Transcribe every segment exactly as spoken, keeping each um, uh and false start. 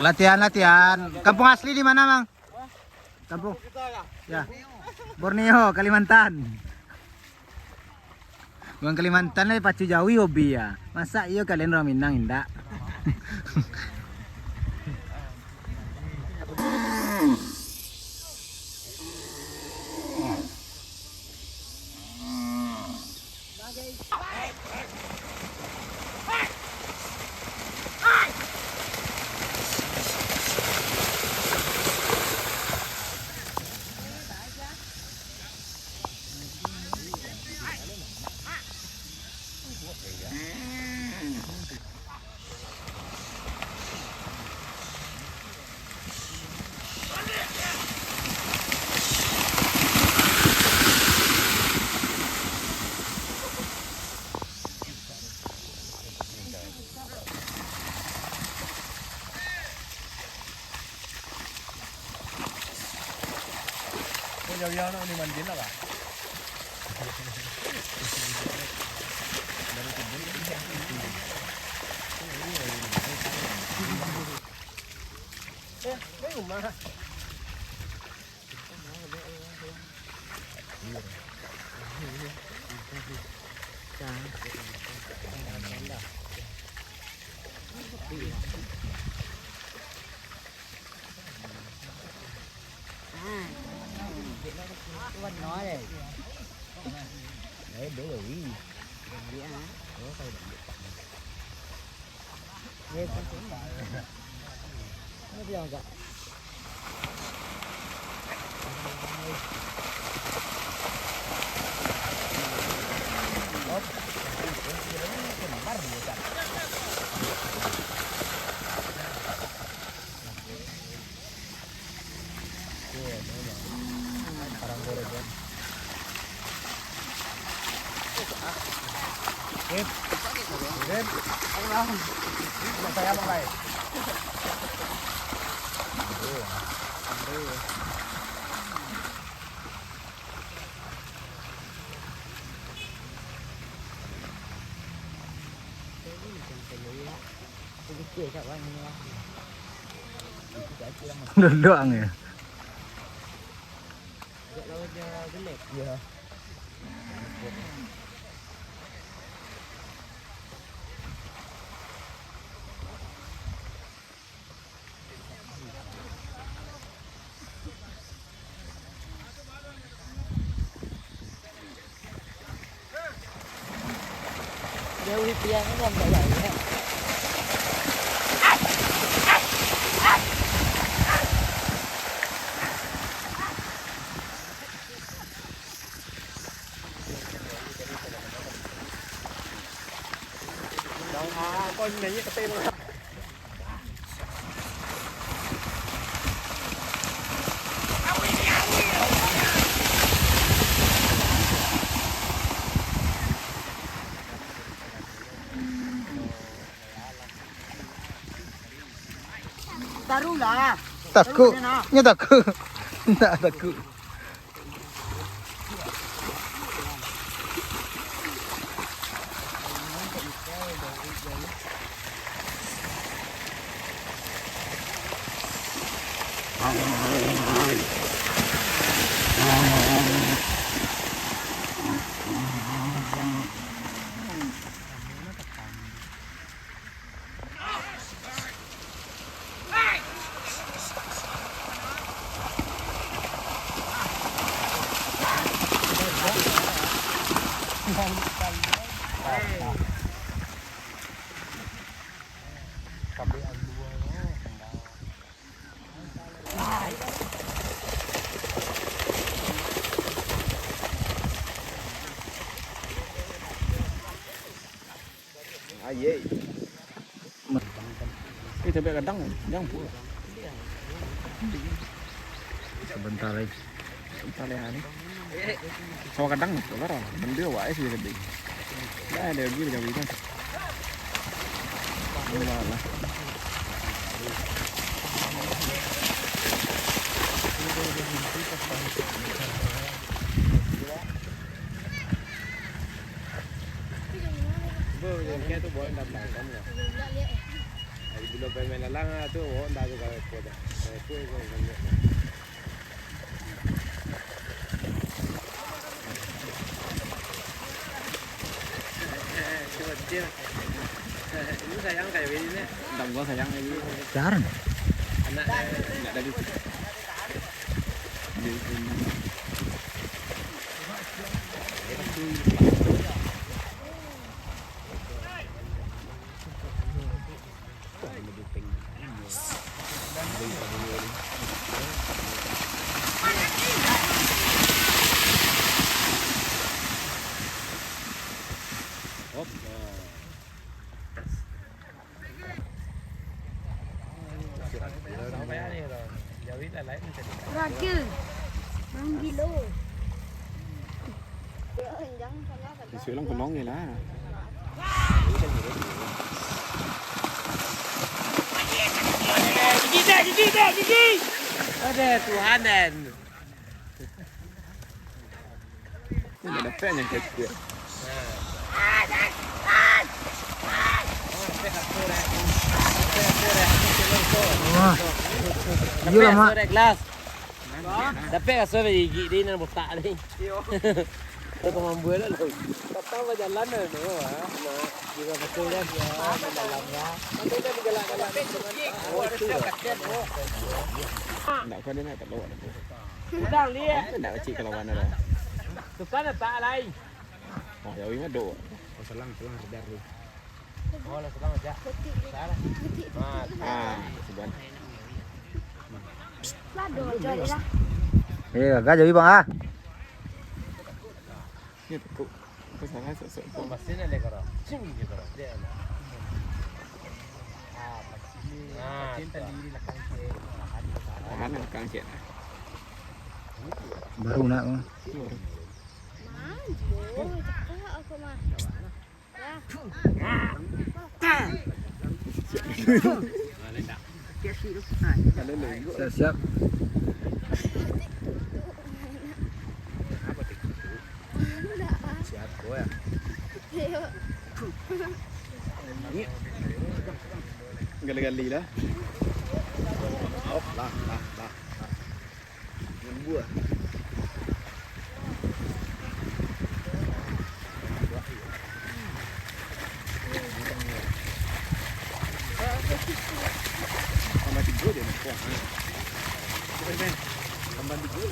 Latihan, latihan. Kampung asli di mana, Mang? Kampung? Ya. Borneo, Kalimantan. Urang Kalimantan lai pacu jauah hobi ya. Masa iyo kalian urang Minang indak? Kok jauah nak ni mandi lah, Pak? Eh, ini rumah. Duduk ang ya. Iya. Taruhlah. Takuk. Taruh, Nana. Nyo takuk. Ndak takuk. Aye. Eh, tapi kadang jangan pulang. Sebentar lagi. Sebentar lagi hari. Sama kadang pulang lah. Mending awak sih lebih. Dah ada lagi macam ni. Alah. Kalau main lalang tu, oh, ndak tu kalau ekor dah. Kalau ekor, ekor banyak. Cuma kecil. Ini sayang kayak gini nih. Tentang gua sayang lagi. Jarang. Anak, anak dari Raja. Manggilo. Isuak lang kenong je lah. Aduh, Tuhan, den. Ini dah dapek yang kecil. Wah. Iyolah, Mak. Dapek raso gigi di nan botak ni. Iyo. Tu kemampuan lah lu. Patang bajalan lah tu, ha. Mak, dia betul kan? Ya, dalam ya. Tapi dah digalak-galak. Oh, itu dah. Nak kau dia nak tak lawak dah. Udang dia. Nak kecil kalau mana dah. Tukar letak lain. Oh, ya, ini mah doh. Oh, selang, selang sedar tu. Oh, lah, selang aja. Salah. Ah, sebuah. Lah, doh, jual lah. Eh, agak jadi, Bang, ah. Ni tekuk. Aku salah, sok-sok. Oh, mesin ada kau. Cing, dia kau. Dia. Ah, mesin tadi di belakang cek. Tahan belakang cek. Baru nak, Bang. Baru. Manjo, cakak aku mah. Siap, siap. Siap, boy. Gali-gali lah. Lah, lah, lah, lah. Ngambuah. Tambah tigo dia nak kuah. Tambah tigo.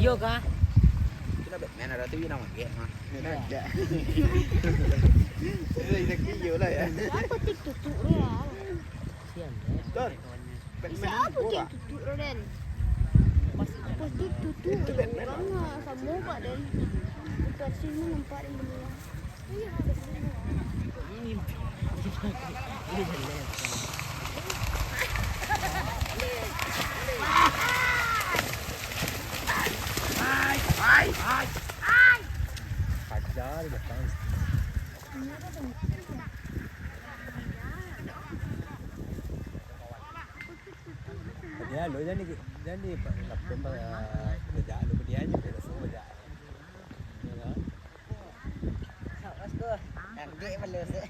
Iyo kah? Itu lah Batman, ada tu yang nama Batman. Ada. Itu lah, itu iyo lah ya. Apa tik tutup tu ya? Sian, ya. Betul. Bisa apa tik tutup tu, Den? Apa tik tutup tu? Itu Batman. Sama kak, Den. Betul, sini nampak, Den, benda. Paja di belakang. Dia lo jadi, jadi laptop, eh, kerja lo dia aja, dia semua aja. Ya kan? Sok, Mas, ku. Nanti belum sih.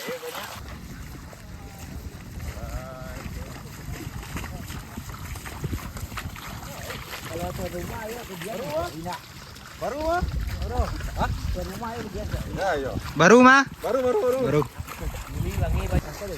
Kalau tuan rumah, ayo ke dia. Baru, ah. Indak. Baru, ah. Baru. Hah? Tuan rumah, ayo ke dia. Ya, ya. Baru, mah? Baru, baru, baru. Baru. Ini lagi banyak apa tu?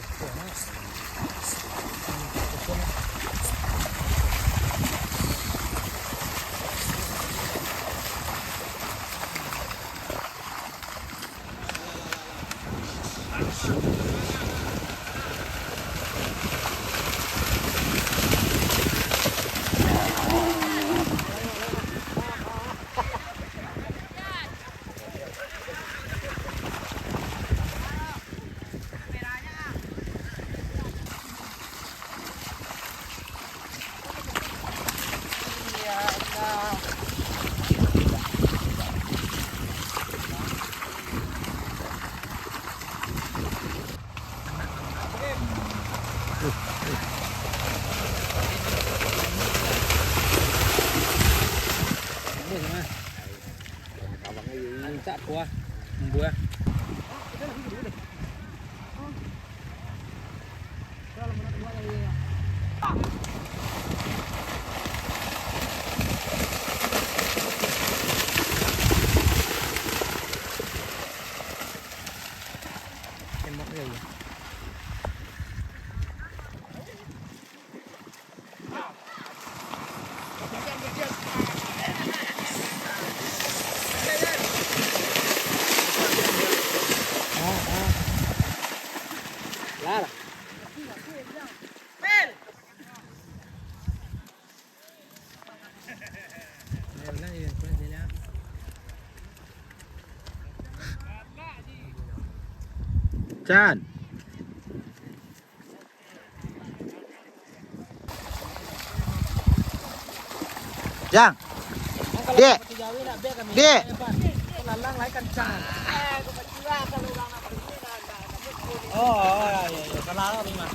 Rancak kuah, buah. Tembak dia, ya. Ah, ah. Lara. Chan. Jang. Dek. Dek. Oh, oh, ya, ya, ya. Salah, salah, Bang.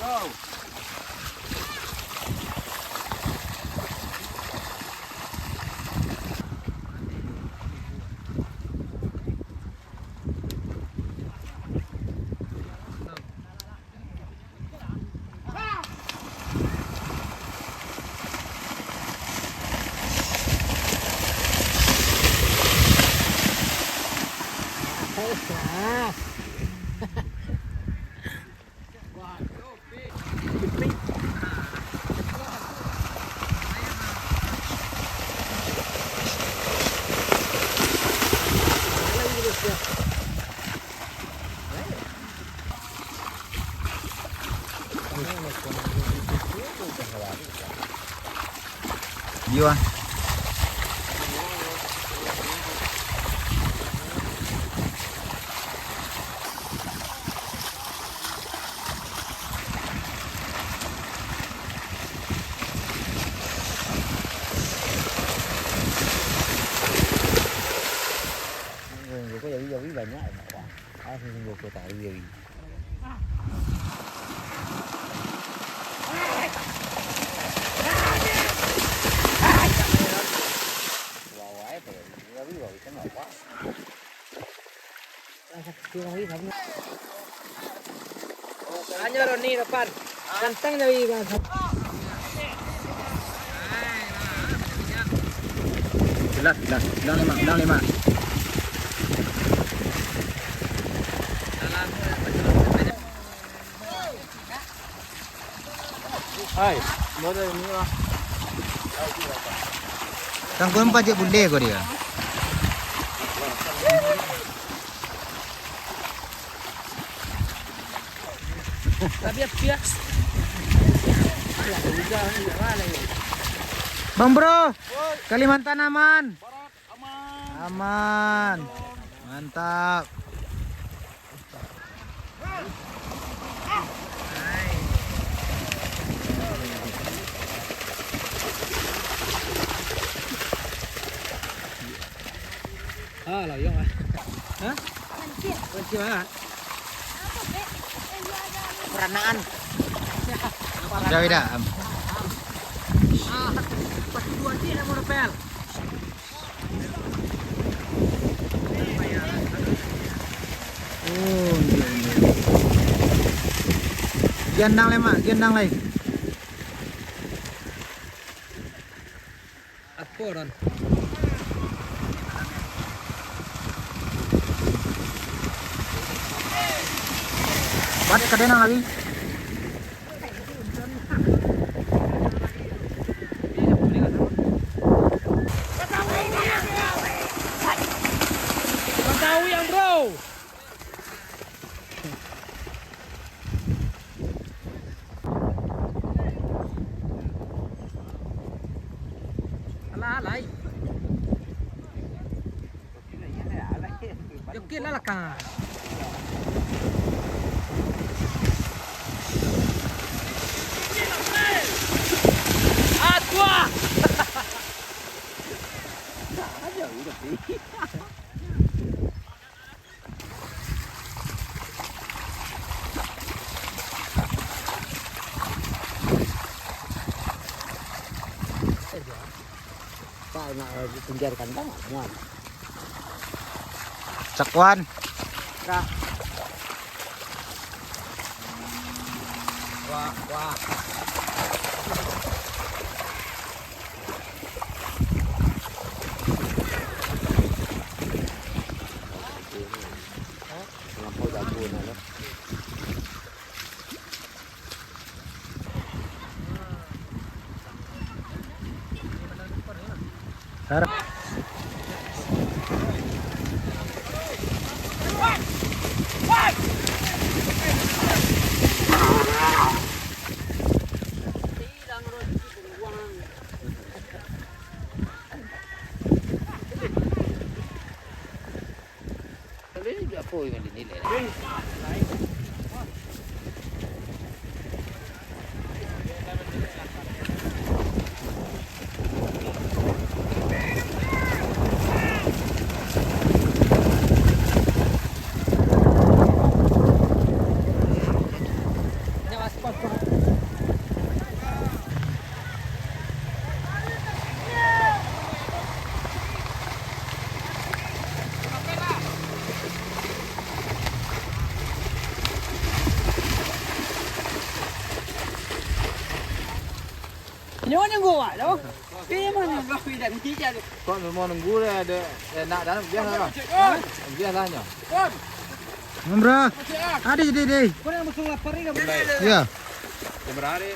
Go. Iyo, ah. Sungguah ko jawi-jawi banyak, Pak. Ah, sungguah ko tari jawi. Wow, ai, jawi-jawi kan apa? Hanya Roni depan. Gantang dari Bang. Jelas, jelas. Bilang lima, bilang lima. Hai, boleh ni lah. Tangkuan pajak bunde ko dia. Tapi ya, ya. Bang Bro, Kalimantan aman? Aman. Mantap. Ah, layang ah. Hah? Pancing. Pancing ah. Apa, Bek? Eh, iya, ada. Peranaan. Udah, udah. Ah, pas dua sih, nama Novel. Gendang lai, Mak, gendang lai. Apo, Ron? Baliak ka gendang lai. Batawi yang, bro. Alah, alai. Joget lah, lakang. Ah, tuah. Pak, nak, eh, pinggirkan, Bang, muat. Cak Wan. Kak. Wah, wah. Terlampau jago nah, yo. Sar- Inyo nunggu awak tu. Pi mano kau pi dah ni, jar. Kok memang nunggu dah, ada, eh, nak dah, biasalah. Hah? Biasalah nyo. Bro. Adi, di, di. Kau yang musuh lapar ni dah. Iya. Dia berari.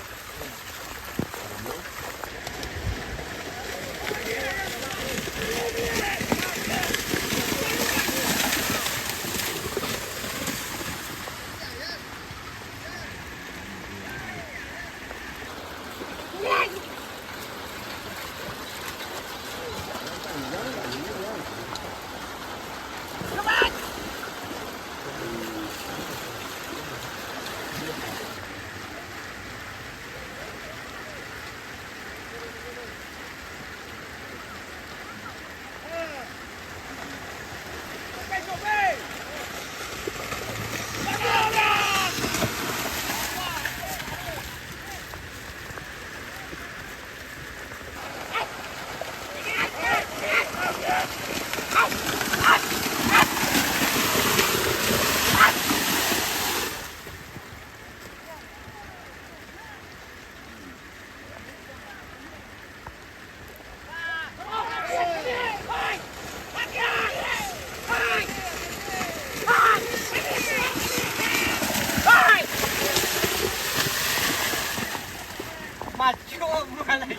Maco bukan lagi.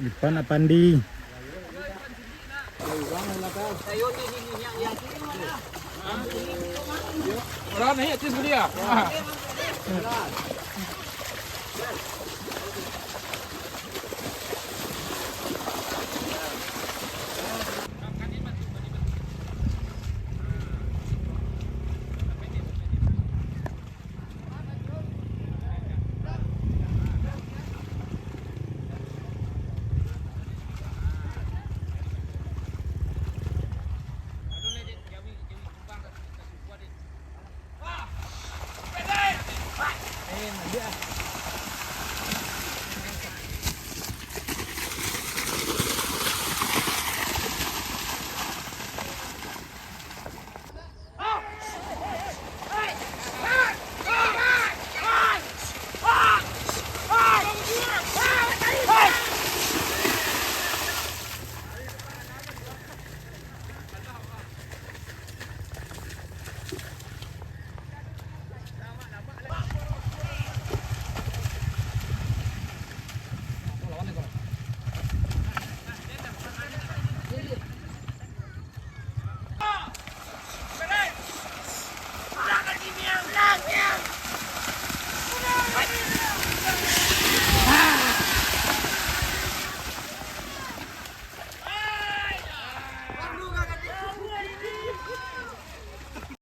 Ipan Apandi. Orang naik atas kuliah.